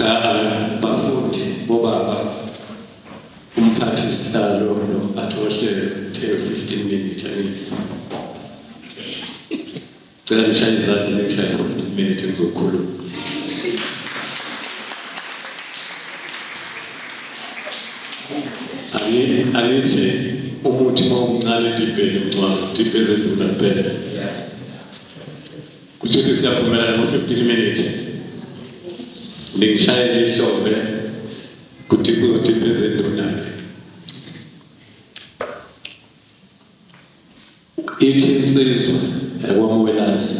Cha, bafundi bobaba, umphathi sihlalo nomphathi wohlelo uthe 15 minutes, angithi cela nishaye izandla, ningishaye 15 minutes ngizokhuluma. Angithi umuthi uma umncane edibheni mncwabo dibhe ezenduna kuphela. Kusho ukuthi siyavumelana ngo-15 minutes. Ningishayele ihlombe kuthi kudibhe ezenduna-ke. Ithi insizwa yakwaMwelase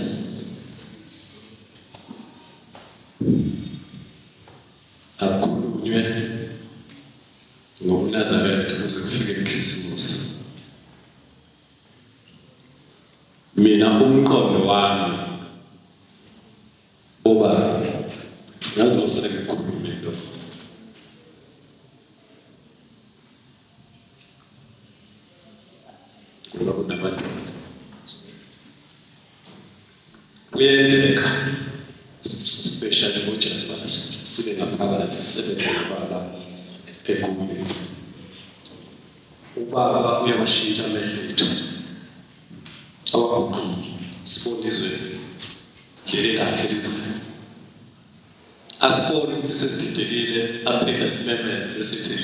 akukhulunywe ngobuNazaretha kuze kufike uKhisimusi. Mina umqondo wami oba ngazi ngofanele ngikhulume lokho. Ngoba kunabantu kuyenzeka especially ngoJanuwari sibe ngaphakathi sisebenze nobaba egumbini. Ubaba uyawashintsha amehlo ethu, awaguqule, sibone izwe leli lakhe lizayo. Asibone ukuthi sesididekile, aphinde asimemeze esithi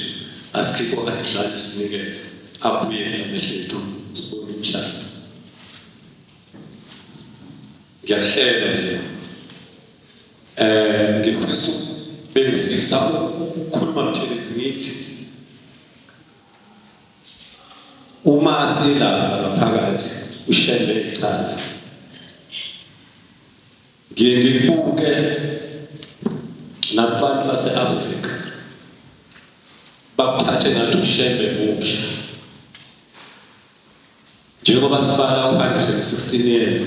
asikhiphe okanye sinikele, abuyele amehlo ethu sibone umhlaba. Ngiyakuhlela nje, ngifisa bengifisa ukukhuluma Mthelezi, ngithi uma silapha ngaphakathi uShembe ichaza, ngiye ngibuke nakubantu base-Afrika bakuthathe ngathi uShembe musha, njengoba sibala u-116 years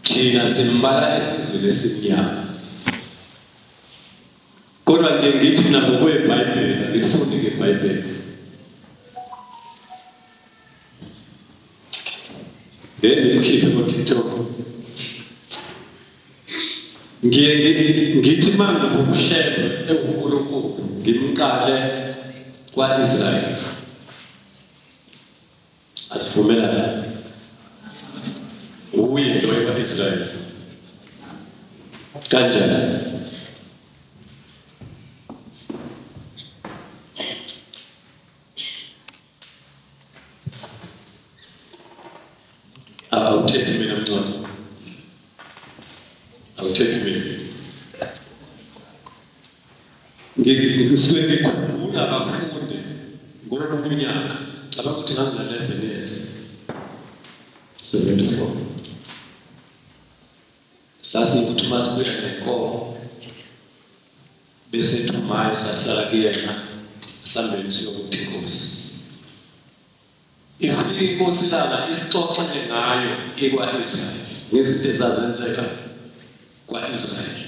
thina simbala esizweni esimnyama. Kodwa ngiye ngithi mina ngokweBhayibheli, angilifundi ngeBhayibheli. Ngeke ngimkhiphe ko-TikTok. Ngiye ngithi uma ngibuka uShembe ewuNkulunkulu ngimqale kwa-Israyeli. Asivumelane. Uye lo kwa-Israyeli. Kanjani? Awuthethi mina mncwadi. Awuthethi mina. Ngisuke ngikhumbula abafundi ngomunye unyaka. Cabanga ukuthi ngangina-11 years. 74. Sasinokuthi uma sibuya nenkomo bese ethumayo sahlala kuyena sambeni siyokuthi inkosi. Ifike inkosi lana isixoxele ngayo ikwa-Israyeli ngezinto ezazenzeka kwa-Israyeli.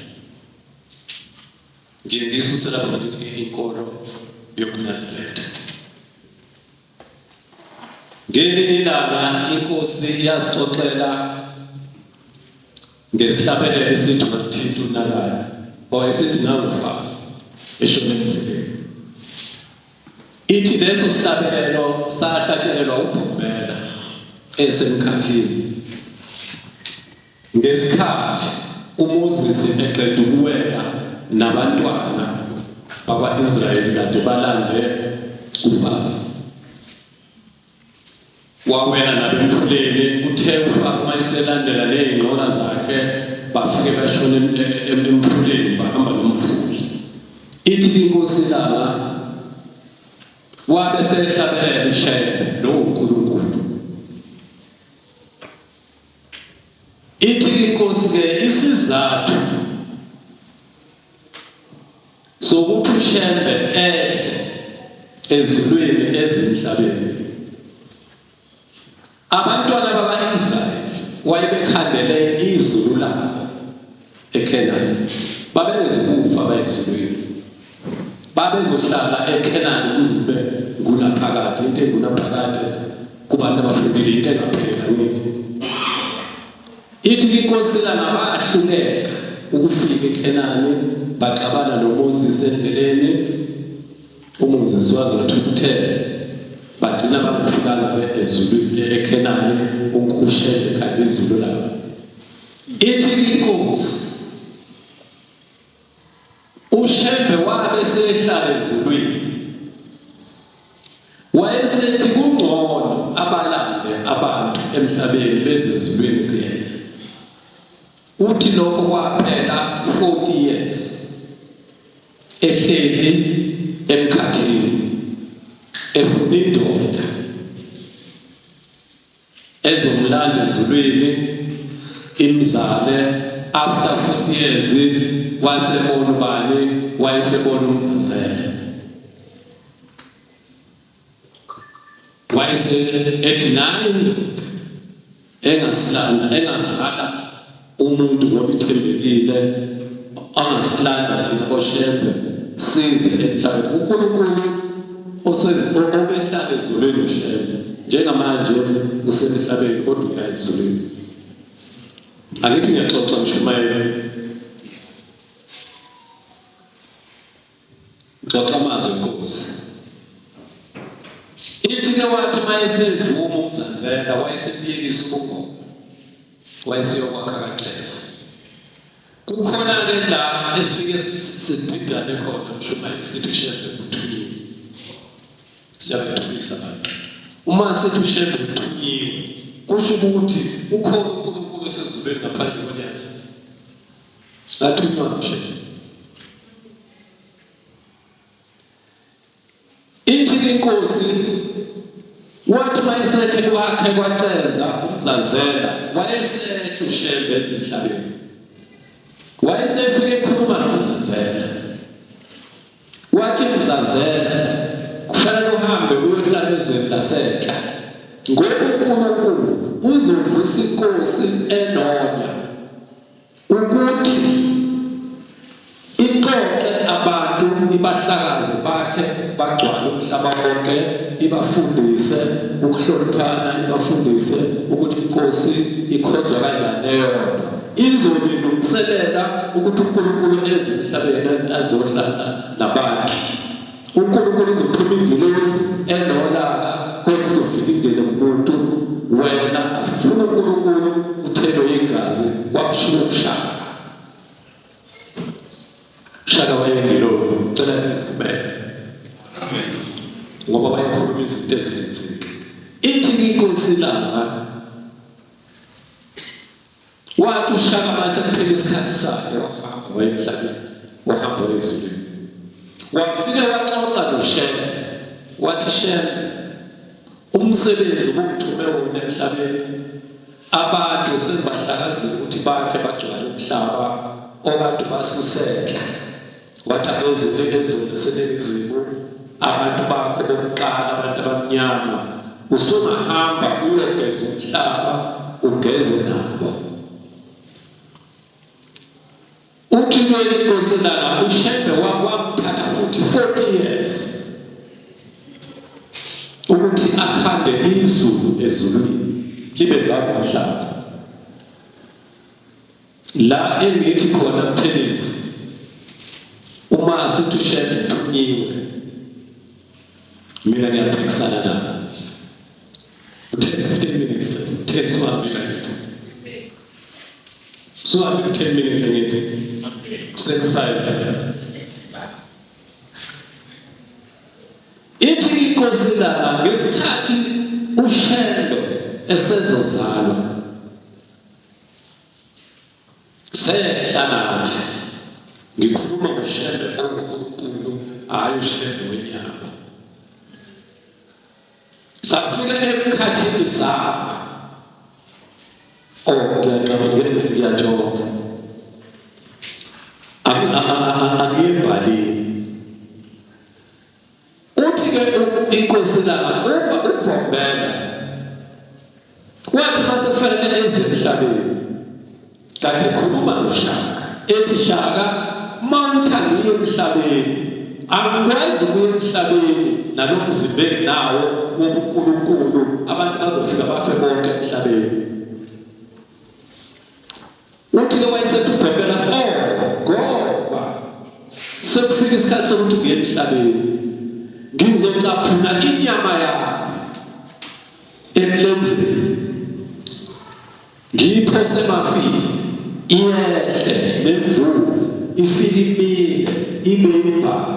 Ngiye ngiyisusela khona inkolo yobuNazaretha. Ngelinye ilanga inkosi yasixoxela ngesihlabelelo esithi ungathinta unakala, wayesithi nangufafa eshone emfuleni. Ithi leso sihlabelelo sahlatshelelwa uBhombela esemkhathini ngesikhathi uMoses eqeda ukuwela nabantwana bakwa-Israyeli kade balande uFaro. Wawela nabo emfuleni, kuthe uFaro uma eselandela nezingqola zakhe bafike bashona emfuleni, bahamba nomfula. Ithi inkosi lana wabe sehlabelela uShembe lowo uNkulunkulu. Ithi inkosi ke isizathu sokuthi uShembe ehle ezulwini ezimhlabeni, abantwana bakwa-Israyeli wayebekhandele izulu labo eKhenani, babengezukufa bayezulwini, babezohlala eKhenani kuze kube ngunaphakade. Into engunaphakade kubantu abafundile into engapheli, angithi? Ithi inkosi lana bahluleka. ukufika eKhenani, baxabana noMoses endleleni. UMoses wazothukuthela, bagcina bangafikanga ezulwini eKhenani, unkushele kanti izulu labo. Ithi inkosi uShembe wabe sehlala ezulwini, wayesethi kungcono abalande abantu emhlabeni bezezulwini kuyena. Uthi lokho kwaphela 40 years ehleli emkhathini efuna indoda ezomlanda ezulwini imzale. After 40 years wasebona ubani? Wayesebona umzazela, wayese ethi nayi indoda engasilanda, engazala umuntu ngoba ithembekile, angasilanda thina oShembe size emhlabeni. UNkulunkulu obehlala ezulwini uShembe, njengamanje usemhlabeni kodwa uya ezulwini. Angithi ngiyaxoxa, mshumayeli, xoxa amazwi enkosi. Ithi ke wathi mayesevuma umzazela, wayesebuyekisa ubungoma, wayeseyokwakha kaChesa. Kukhona-ke la esifike sibhidane khona, mshumayeli, sithi uShembe uthunyiwe. Siyabethukisa abantu uma sithi uShembe uthunyiwe. Kusho ukuthi ukhona uNkulunkulu osezulwini ngaphandle konyazi? Athunywa uShembe. Ithi inkosi, wathi mayesekhe kwakhe kwaceza umzazela, wayesehla uShembe esemhlabeni, wayesefike ekhuluma nomzazela, wathi, "Mzazela, kufanele uhambe uyohlala ezweni lasenhla, ngoba uNkulunkulu uzovusa inkosi enonya ukuthi ixoxe abantu, ibahlakaze, bakhe bagcwale umhlaba wonke, ibafundise ukuhloniphana, ibafundise ukuthi inkosi ikhonzwa kanjani eyodwa. Izolilungiselela ukuthi uNkulunkulu eze emhlabeni azohlala nabantu. UNkulunkulu uzothuma ingilosi enolaka, kodwa izofika ingene kumuntu. Wena afuna uNkulunkulu uthelwe igazi." Kwakushiwo uShaka. Shaka wayengilosi, ngicela ningivumele ngoba bayekhuluma izinto ezingenzeki. Ithi inkosi langa, wathi uShaka mase kuphela isikhathi sakhe, wahamba wayemhlabeni, wahamba ezulwini, wafike waxoxa noShembe, wathi, "Shembe, umsebenzi ubungithume wona emhlabeni, abantu sebahlakazile ukuthi bakhe bagcwale umhlaba okade basusenhla." Wathi, "Abezile ezweni laseningizimu, abantu bakho bokuqala, abantu abamnyama, usungahamba uyogeza umhlaba, ugeze nabo." Uthi inkosi lana, uShembe wakwamthatha futhi 40 years ukuthi akhande izulu ezulwini libe ngangomhlaba. La engithi khona, Mthelezi, uma sithi uShembe uthunyiwe, mina ngiyaphikisana nabo. Uthe 15 minutes, uthe suhambile, ngithi suhambile 10 minutes, ngithi 75. Ithi inkosi lana, ngesikhathi uShembe esezozalwa, sehla nathi. Ngikhuluma ngoShembe onguNkulunkulu, hayi uShembe wenyama. Safika emkhathini zama. Oh, ngiyajoka, angiyebhalini. Uthi-ke inkosi lana, uma uBhombela wathi mase kufanele eze emhlabeni, kade ekhuluma noShaka, ethi, "Shaka, uma uthi angiye emhlabeni, angikwazi ukuya emhlabeni nalo mzimba enginawo wobunkulunkulu, abantu bazofika bafe bonke emhlabeni." Uthi-ke wayesethi uBhombela, oh, Sekufika isikhathi sokuthi ngiye emhlabeni. Ngizocaphuna inyama yami emlenzeni. Ngiyiphose emafini iyehle nemvula ifike imile ibe imbali.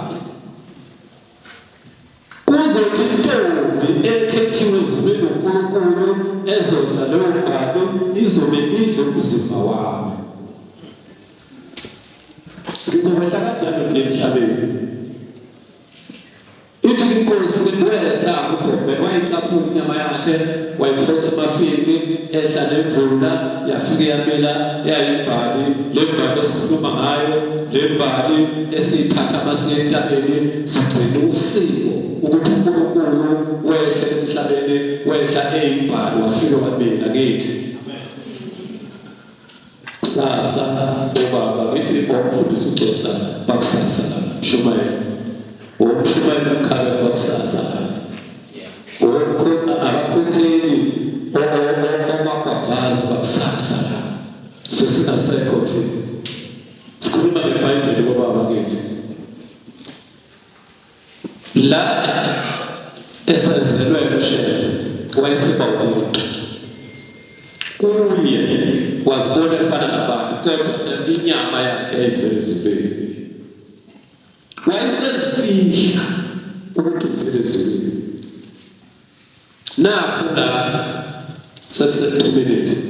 Kuzothi intombi ekhethiwe ezulwini uNkulunkulu ezodla leyo mbali izobe idla umzimba wami. Ngizokwehla kanjani ngiye emhlabeni? Ithi inkosi wehla ubhobhe wayicaphula inyama yakhe wayiphosa emafini ehla nemvula yafike yamila yayimbali le mbali esikhuluma ngayo le mbali esiyithatha masiye entabeni sigcine usiko ukuthi uNkulunkulu wehle emhlabeni wehla eyimbali wafike wamila kithi kusasa obaba ngithi omfundisi ugcotsa bakusasa shumayela omshumayela umkhala bakusasa abakhokheli omagwavaza bakusasa sesingasekho thina sikhuluma ngebhayibheli kobaba kithi La esezelwe uShembe wayesiba umuntu. Kuye wazibona efana nabantu kodwa inyama yakhe yayivela ezulwini. Wayesezifihla ukuthi uvela ezulwini. Nakhu la sekuse-2 minutes.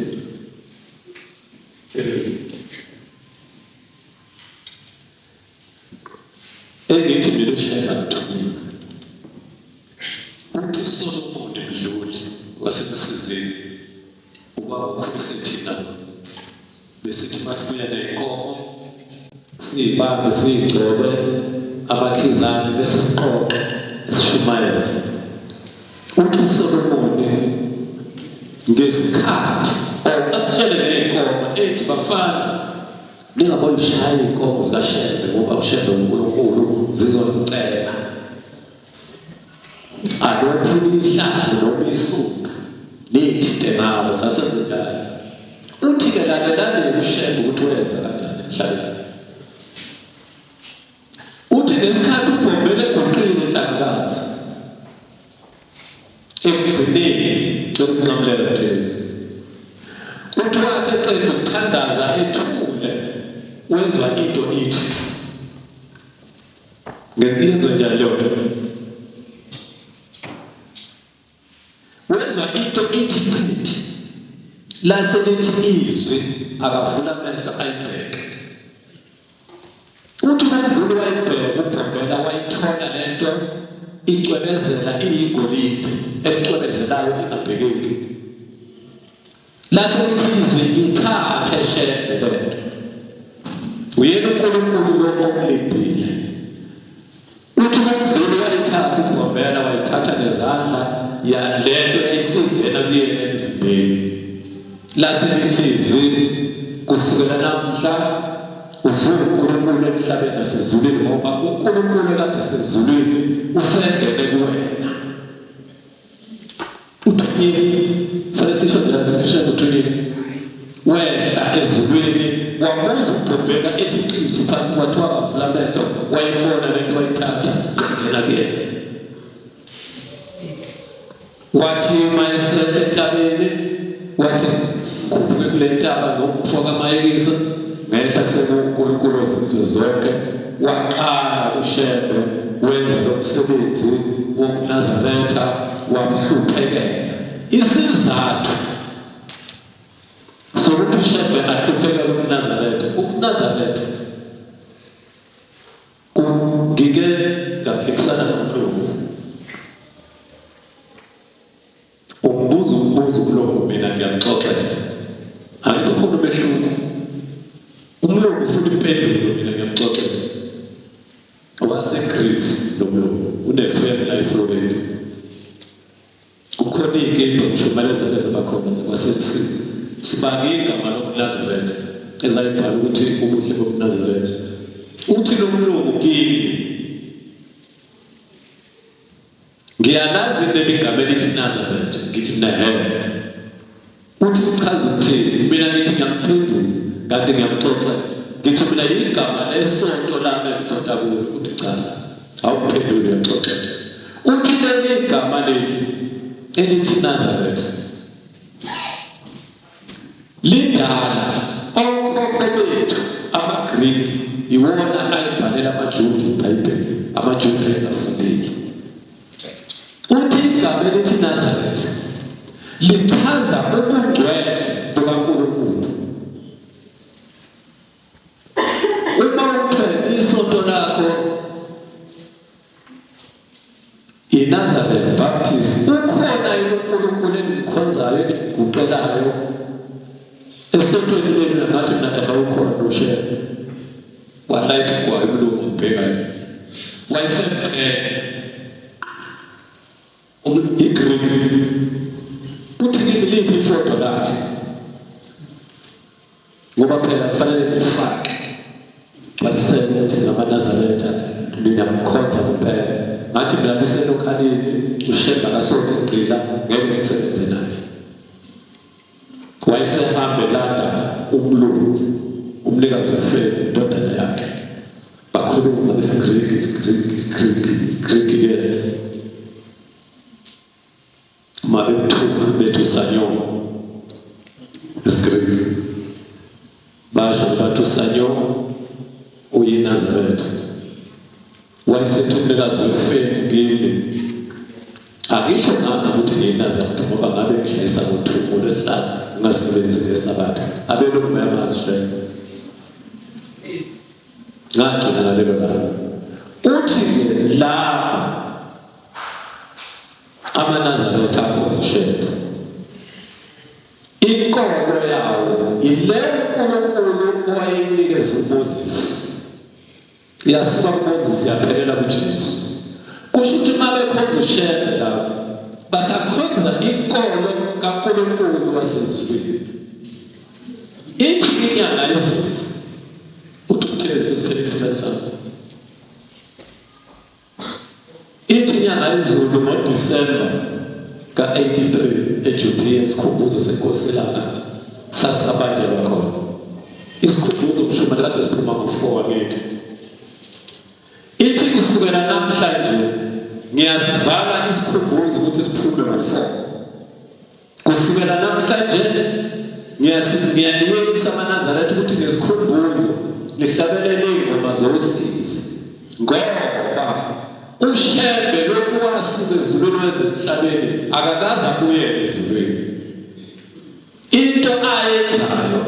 Engithi mina uShembe akuthunyelwe. Uthi uSolomoni Mdluli waseMsizini ubaba ukhulise thina besithi masibuya ney'nkomo siyibambe siyigcobe amakhizane bese siqoqe sishumayeze. Uthi uSolomoni ngesikhathi or asitshele ngey'nkomo ethi bafana Ningaboyishaya iy'nkomo zikaShembe ngoba uShembe uNkulunkulu zizonicela. Alophula inhlamvu noma isundu niyithinte ngalo sasenze njalo. Uthi-ke lalelani uShembe ukuthi weza kanjani emhlabeni. Uthi ngesikhathi uBhombela eguqile enhlangakazi ekugcineni cela ukunqamulela mthezi uthi wathi eqeda ukuthandaza ethule wezwa into ithi ngenze njani leyo nto Wezwa into ithi chithi. Lase lithi izwi akavula amehlo ayibheke. Uthi umdluli wayibheka ubhombela wayithola lento icwebezela iyigolide elicwebezelayo ingabhekeki. Lase lithi izwi ithathe shembe lento. Uyena uNkulunkulu lo omlindile. Uthi umdluli wayithatha uGombela wayithatha ngezandla ya lento yayisingena kuyena emzimbeni. Lase lithi izwi kusukela namhla usuwuNkulunkulu emhlabeni nasezulwini ngoba uNkulunkulu ekade esezulwini usengene kuwena. Uthunyiwe. Fanele sisho njalo sithi uShembe uthunyiwe. Wehla ezulwini wamuza ubhubheka ethi qithi phansi kwathiwa kavula amehlo wayibona lento wayithatha ngena kuyena. Wathi uma esehla entabeni wathi khuphuke kule ntaba ngokuphuka kamayekisa ngehla sekuNkulunkulu wezizwe zonke waqala uShembe wenza lo msebenzi wobuNazaretha wamhluphekela isizathu sokuthi uShembe ahluphekele ubuNazaretha ubuNazaretha ngike ngaphikisana nomlungu Ungibuza umbuzo umlungu mina ngiyamxoxela. Angithi ukhona umehluko. Umlungu ufuna impendulo mina ngiyamxoxela. WaseGreece lo mlungu unefemu la eFlorida. Kukhona iy'kebhe ngishumayela ezake zaba khona zakwa-CLC. Sibanga igama lobuNazaretha ezayibhala ukuthi ubuhle bobuNazaretha. Uthi lo mlungu kimi Ngiyalazi leli gama elithi Nazareth, ngithi mina he. Uthi uchaza ukuthini? Mina ngithi ngiyamphendula kanti ngiyamxoxela. Ngithi mina igama lesonto lami engisonta kulo. Uthi cha, awuphendule uyaxoxela. Uthi leli igama leli elithi Nazareth lidala okhokho bethu amaGreek iwona ayibhalela amaJuda iBhayibheli, amaJuda engafundile. Uthi igama elithi Nazareth lichaza ubungcwele bukaNkulunkulu. Uma uthwele isonto lakho iNazareth Baptist, ukhona yini uNkulunkulu enimkhonzayo enimguqelayo esontweni lenu? Ngathi mina ehe, ukhona uShembe. Walayita ugwayi umlungu ubheka nje, wayesembheka iGreek. Uthi kimi liphi ifodo lakhe, ngoba phela kufanele nifake balisele ukuthi ngamaNazaretha ninamkhonza kuphela. Ngathi mina liselokhalini, uShembe akasona isigqila, ngeke ngisebenze naye. Wayesehambe landa umlungu, umnikazi wefemu, indodana yakhe, bakhuluma isiGreki, isiGreki, isiGreki, isiGreki-ke uma bemthuka bethi usanyo, isiGreki basho bathi usanyo uyiNazaretha. Wayesethi umnikazi wefemu kimi, angisho ngani ukuthi ngiyiNazaretha, ngoba ngabe ngishayisa ngothuku lwesihlanu ngingasebenzi ngeSabatha. Abelungu bayamazi shame. Ngagcina ngalelo langa. Uthi-ke laba amaNazaretha akhonza uShembe, inkolo yawo ile uNkulunkulu owayeyinikeza uMoses, yasuka kuMoses yaphelela kuJesu. Kusho ukuthi uma bekhonza uShembe lapho basakhonza inkolo kaNkulunkulu wasezulwini. Ithi inyanga yezulu, uthukuthele sesiphele isikhathi sami. Ithi inyanga yezulu ngoDisemba ka-83 eJudea, isikhumbuzo senkosi ilanga sasabanjelwa khona. Isikhumbuzo mshumane kade siphuma ngo-4 wangithi. Ithi kusukela namhlanje ngiyasivala isikhumbuzo ukuthi siphume ngo-4. Kusukela namhlanje ngiyaniyeyisa amaNazaretha ukuthi ngesikhumbuzo nihlabelele iy'ngoma zosizi, ngoba uShembe lokhu wasuka ezulwini weza emhlabeni akakaze abuyele ezulwini. Into ayenzayo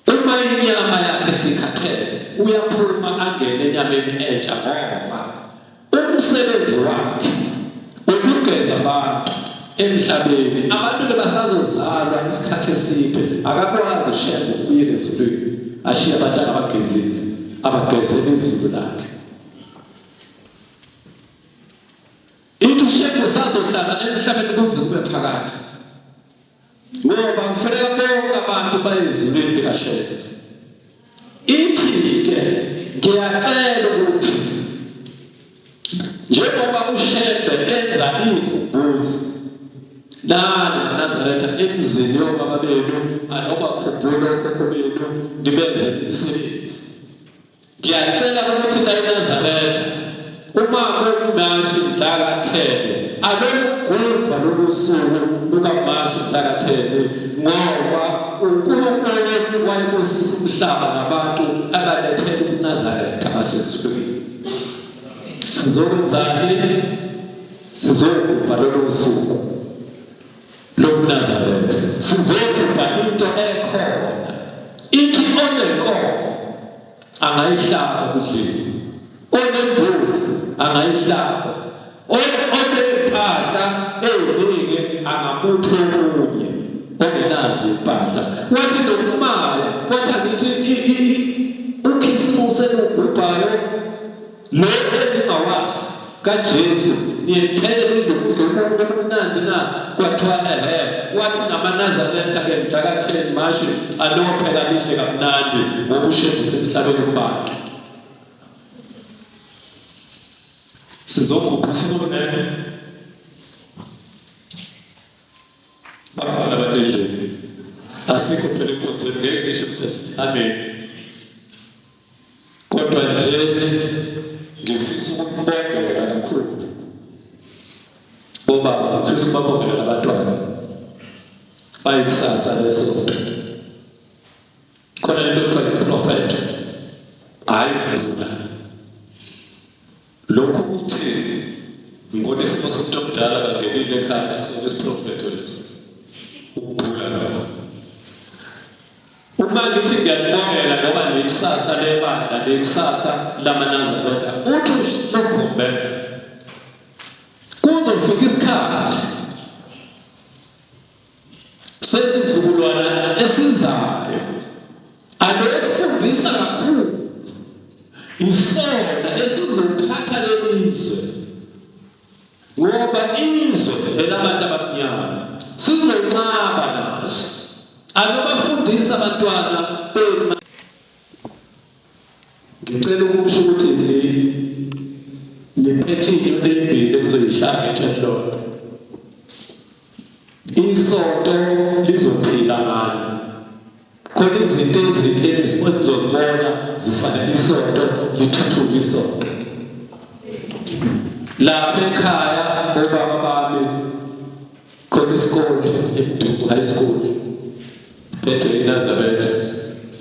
uma inyama yakhe sikhathele, uyaphuma angene enyameni entsha, ngoba umsebenzi wakhe ukugeza abantu emhlabeni. Abantu-ke basazozalwa isikhathi eside, akakwazi uShembe ukubuyela ezulwini ashiye abantu angabagezile, abagezele izulu lakhe. Ithi uShembe usazohlala emhlabeni kuze kube phakade, ngoba kufanele bonke abantu baye ezulwini likaShembe. Ithi-ke ngiyacela ukuthi njengoba uShembe enza iy'khumbuzo nani maNazaretha emzini yobaba benu, anobakhumbula okhokho benu, nibenze imisebenzi. Ngiyacela ukuthi la eNazaretha uma kumashi mhla kathene alolugubha lolu suku lukamashi mhla kathene, ngoba uNkulunkulu wayebusisa umhlaba nabantu abalethela ubuNazaretha basezulwini. Sizokwenzani? Sizogubha lolu suku lobuNazaretha, sizogubha into ekhona. Ithi onenkomo angayihlaba kudliwe, onembuzi angayihlaba, onempahla eyiningi angamuphi omunye ongenazo impahla. Wathi nokumaya, wathi angithi uKhisimusi enugubhayo Lo engingawazi kaJesu niyemphekela udle ukudla okumnandi na? Kwathiwa ehe. Wathi namaNazaretha ke mhla ka-10 Mashi anopheka lidle kamnandi, ngoba uShembe usemhlabeni kubantu. Sizogubha usuku olungekho. Bakhona abantu endlini. Asikho phela enkonzweni, ngeke ngisho ukuthi asithandeni, kodwa nje ngifisa ukubongela kakhulu bobaba, ngifisa ukubabongela nabantwana bayikusasa lesonto. Khona lento kuthiwa isiprofetho, hhayi ukubhula. Lokhu ukuthi ngibona isimo somuntu omdala kangenile ekhaya, akusona isiprofetho leso, ukubhula lokho. Uma ngithi ngiyakubongela ngoba nekusasa lebandla, nekusasa lamaNazaretha, uthi uGombe kuzofika isikhathi sesizukulwana esizayo alosifundisa kakhulu, isona esizophatha lelizwe, ngoba izwe elabantu abamnyama sizonqaba naso. Alobafundisa abantwana benu. Ngicela ukusho ukuthi niphethe into embili enizoyishaya ngethelilodwa. Isonto lizophila ngani. Khona izinto ezinhle enizozibona zifanele isonto, lithuthuke isonto. Lapha ekhaya obaba bami khona isikole eMduku High School, phethwe iNazaretha,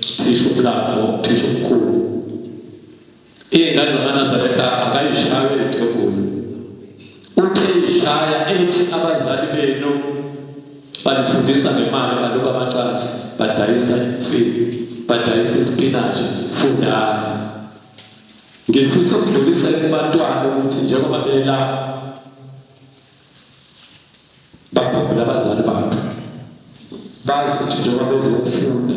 thisha umlambo, thisha omkhulu. Iy'ngane zamaNazaretha akayishayo ecebulu, uthe ishaya ethi abazali benu banifundisa ngemali, baluka amacansi, badayisa imfino, badayisa isipinashi, fundani. Ngifisa ukudlulisa kubantwana ukuthi njengoba bela bakhumbule abazali babo, bazi ukuthi njengoba bezofunda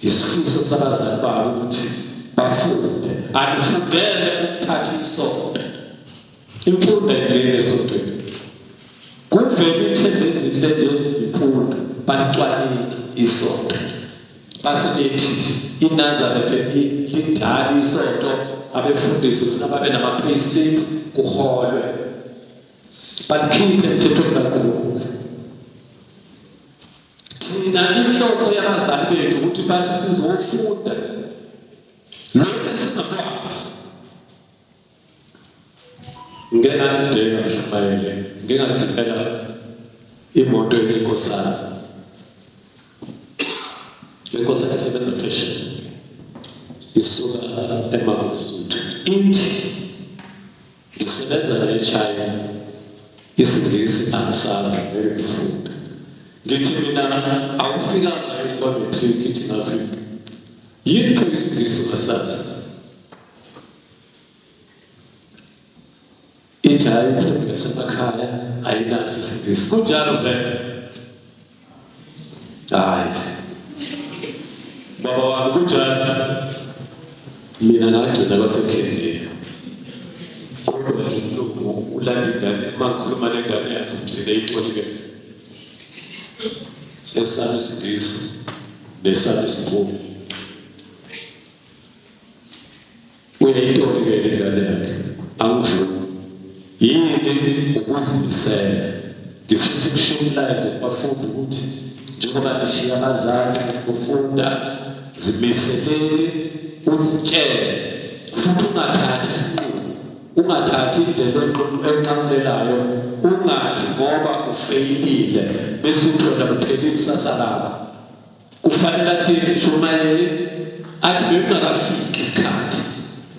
isifiso sabazali babo ukuthi bafunde, anifundele ukuthatha isonto. Imfundo ayingeni esontweni, kuvele ithemba ezinhle nje imfundo, balicwaninga isonto base bethi iNazaretha lidala isonto, abefundisi funa babe nama-payslip kuholwe, balikhiphe emthethweni kaNkulunkulu. Thina inhloso yabazali bethu ukuthi bathi sizofunda lokho esingakwazi. Ngike ngandideka mshumayeli, ngike ngagibela imoto yenkosana. Inkosana isebenza phesheya, isuka eMangosuthu, ithi ngisebenza la eChina, isiNgisi angisazi, ngeke ngisifunde. Ngithi mina awufikanga yini kwa-matric? Ithi ngafika. Yini pho isiNgisi ungasazi? Ithi hhayi, imfundo yasemakhaya ayinaso isiNgisi. Kunjalo vele? Hhayi baba wami, kunjalo. Mina ngagcina kwasekhendini, kodwa nje umlungu ulanda ingane, uma ngikhuluma nengane yakhe ugcine itolikele esami isiNgisi nesami isiBhunu. Uyayitolikela ingane yakhe, angivumi. Yini? Ukuzimisela. Ngifisa ukushiya umlayezo kubafundi ukuthi njengoba nishiya abazali ufunda, zimiseleni, uzitshele futhi ungathathi isinqumo, ungathathi indlela enqamulelayo, ungathi ngoba ufeyilile bese uthola kuphela ikusasa lakho. Kufanele athi mshumayeli athi bekungakafiki isikhathi,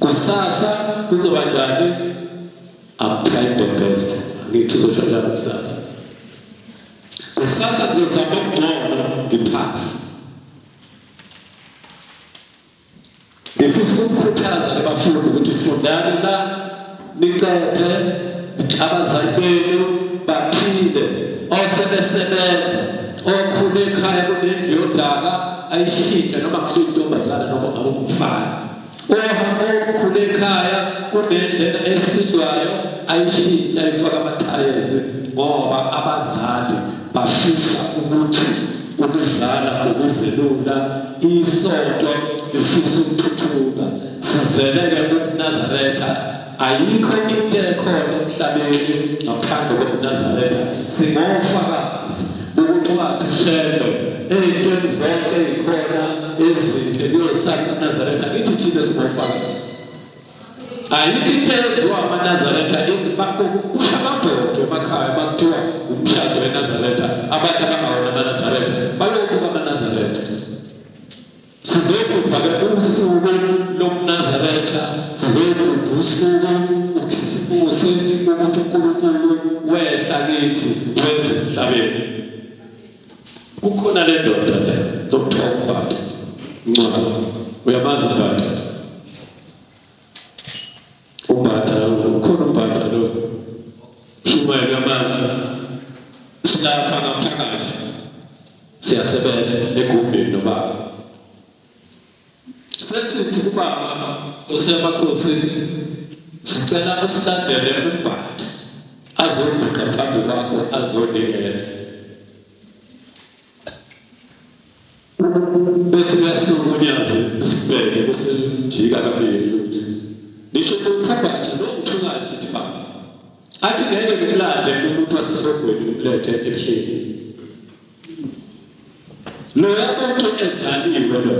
kusasa kuzoba njani? I'm trying the best. Angithi uzosho njalo kusasa, kusasa ngizozama okungcono ngiphase. Ngifisa ukukhuthaza abafundi ukuthi fundani la niqede, abazali benu baphile, osebesebenza okhule ekhaya kunendlu yodaka ayishintshe, noma kuthiwa intombazana noma ngabe umfana, okhule ekhaya kunendlela esizwayo ayishintshe ayifake amathayezi, ngoba abazali bafisa ukuthi ukuzala ukuzelula isonto lifisa ukuthuthuka. Sizeleke ubuNazaretha, ayikho into ekhona emhlabeni ngaphandle kobuNazaretha. Singofakazi bokuthi wathi uShembe Ey'ntweni zonke ey'khona ezinhle kuyosala uMnazaretha. Ngithi thina singofakazi. Ayikho into eyenziwa amaNazaretha kusho amabhodo emakhaya uma kuthiwa umshado weNazaretha abantu abangawona amaNazaretha bayobuka amaNazaretha. Sizogubha ke usuku lomNazaretha, sizogubha usuku uKhisimusi ukuthi uNkulunkulu wehla kithi wenze emhlabeni. Kukhona le ndoda le okuthiwa uMbatha Ncwaba, uyamazi uMbatha? UMbatha ukhona uMbatha lo shumayela uyamazi? Silapha ngaphakathi siyasebenza egumbini nobaba. Sesithi kubaba osemakhosini sicela usilandele uMbatha azoguqa phambi kwakho azonikela. Bese kuyasuka unyazi sibheke bese jika kabili luthi. Nisho uMbatha lo ngithukayo sithi baba. Athi ngeke ngimlande umuntu wasesogweni ngimlethe ebuhleni. Loya muntu edaliwe lo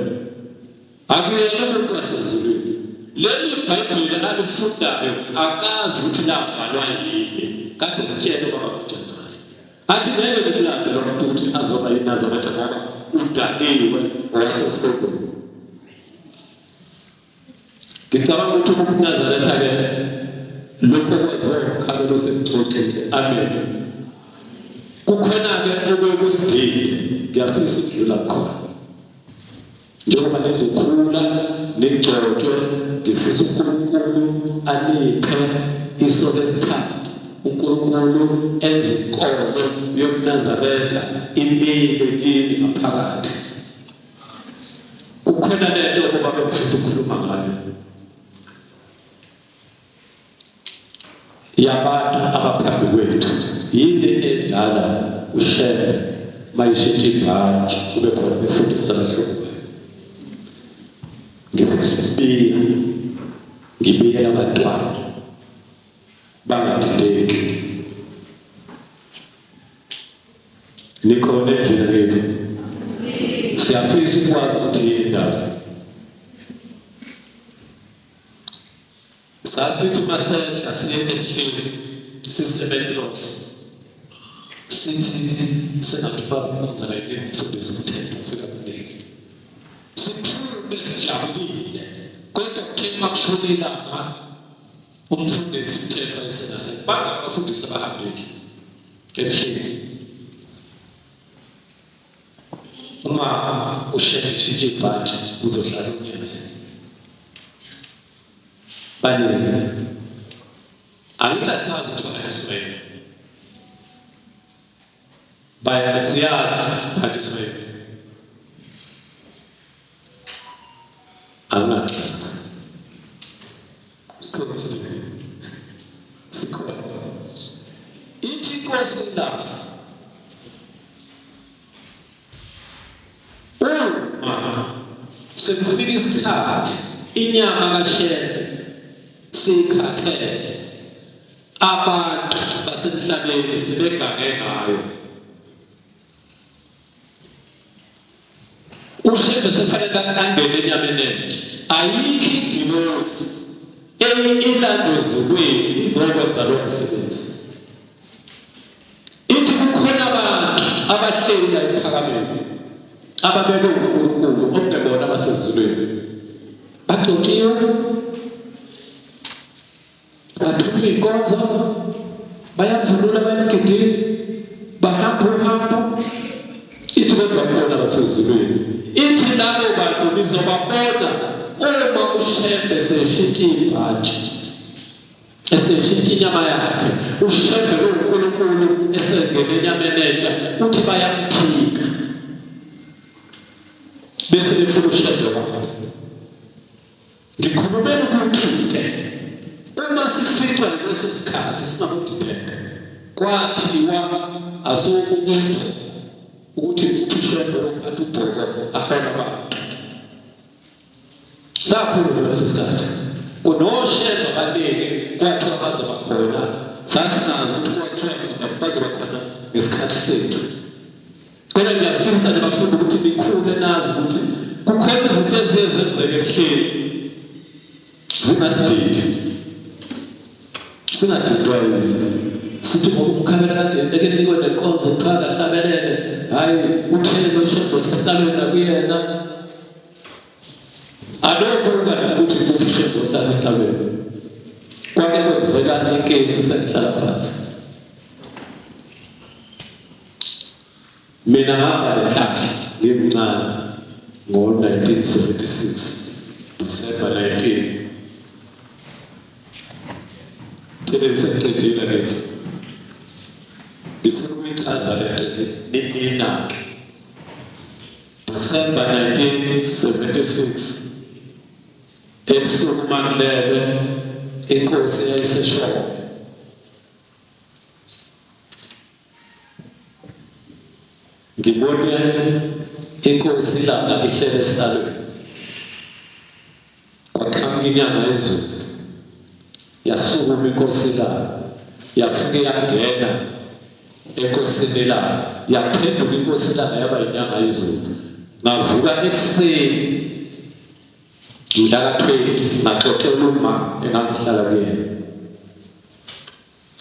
akuyena umuntu wasezulwini. Leli Bhayibheli alifundayo akazi ukuthi labhalwa yini. Kade sitshele ubaba kaJanuwari. Athi ngeke ngimlande lo muntu ukuthi azoba yiNazaretha ngoba udaliwe owasesihogweni. Ngicabanga ukuthi ubuNazaretha ke lokho okwaziwa umkhalelo sekuxoxile. Amen. Kukhona ke okuye kusidide, ngiyafisa ukudlula khona. Njengoba nizokhula nigcotshwe, ngifisa uNkulunkulu aniphe iso lesithathu. uNkulunkulu enze inkolo yobuNazaretha imile kini ngaphakathi. Kukhona lento ukuba bengifisa ukukhuluma ngayo yabantu abaphambi kwethu. Yini edala uShembe mayishintsha ibhantshi kube khona befundisa abahlukayo? Ngifisa ukubika, ngibikela abantwana bangadideki. Nikhona endlini kithi. Siyafisa ukwazi ukuthi yini indaba. Sasithi masehla siye ebuhleni sisemetros sithi sengathi bakunza la into umfundisi umthetho ufika kuningi siphume sijabulile kodwa kuthe makushona ilanga umfundisi umthetho ayesenase banga abafundisi abahambile ebuhleni uma usheshe ushintshe ibhantshi uzohlala unyezi baningi angithi asazi ukuthi bahanjiswa yini bayasiyazi bahanjiswa yini Angachaza. Sikhona isidingo. Sikhona. Ithi inkosi la. Uma sekufika isikhathi inyama kaShembe seyikhathele abantu basemhlabeni sebegange ngayo uShembe sekufanele angene enyameni entsha. Ayikho ingilosi eyilandwe ezulwini izokwenza lo msebenzi. Ithi kukhona abantu abahleli la ekuphakameni ababekwe uNkulunkulu okungebona abasezulwini bagcotshiwe Bathuma iy'nkonzo, bayavunula bayemgidini, bahamba uhambo. Ithi kodwa kubona basezulwini. Ithi labo bantu nizobabona uma uShembe seshintsha ibhantshi eseshintsha inyama yakhe uShembe uNkulunkulu esengene enyameni entsha uthi bayamphika bese befuna uShembe wabo. Ngikhulumela ukuthi-ke uma sificwa lesi sikhathi singabodideka kwathiwa asokubutho ukuthi uphishembe lokuphatha ubhoko ahola abantu sakhuluma leso sikhathi kunoshembe abaningi kwathiwa bazoba khona sasingazi ukuthi kwathiwa bazoba khona ngesikhathi sethu kodwa ngiyafisa. Ngifisa nje bafundi ukuthi nikhule nazi ukuthi kukhona izinto eziye zenzeke ebuhleni zingasididi, singadidwa yizo. Sithi ngoba umkhabela kade eke nikwe nenkonzo kuthiwa kahlabelele, hhayi uthele noshembo sihlalweni nakuyena. Anobuka nokuthi kuphi ushembo ohlala esihlalweni. Kwake kwenzeka inkinga sengihlala phansi. Mina ngaba nenhlanhla ngimncane ngo-1976 December 19 Thina sengiqedile kithi ngifuna ukuyichaza le nto ninake. December 1976 ebusuku makulele inkosi yayiseshona Ngibone inkosi ilanga ihlele esihlalweni, kwaqhamuka inyanga yezulu, yasukuma inkosi ilanga, yafike yangena enkosini ilanga, yaphenduka inkosi ilanga yaba inyanga yezulu. Ngavuka ekuseni mhla ka-20 ngaxoxela uma engangihlala kuyena.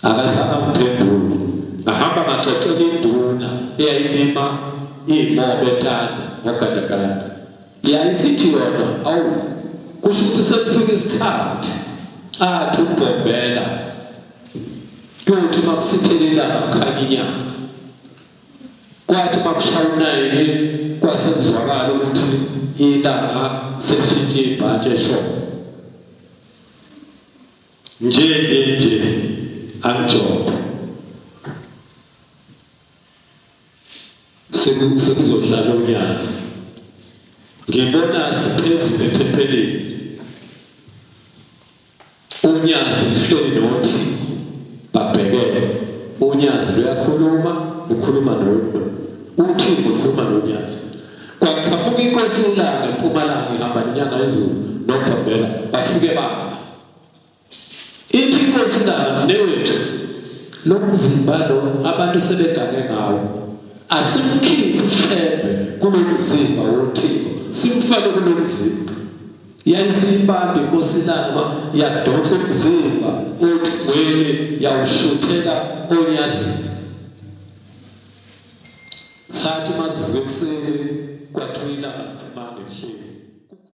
Akazange angiphendule. Ngahamba ngaxoxela induna eyayilima iy'moba etanda ngogandaganda. Yayisithi yona, awu kusho ukuthi sekufika isikhathi athi uMbombela kuyothi uma kusithele ilanga kukhanya inyanga. Kwathi makushaya unayini kwase kuzwakala ukuthi ilanga selishintshe ibhantshi eshona. Nje nje nje angijobe. Sekuzodlala unyazi. Ngibona siphezulu ethempelini. Unyazi luhleli nothi babhekene. Unyazi luyakhuluma, lukhuluma no uThixo ukhuluma nonyazi. Kwaqhamuka inkosi ilanga empumalanga ihamba nenyanga ezulu noBhombela bafike baba. Ithi inkosi ilanga mnewethu lo mzimba lo abantu sebegange ngawo. Asimkhiphe uHlebe kulo mzimba woThixo simfake kulo mzimba. Yayisiyibamba inkosi ilanga yadonsa umzimba othingweni yawushuthela onyazini. Sathi masivuka ekuseni kwathiwa ilanga liphumanga ebuhleni.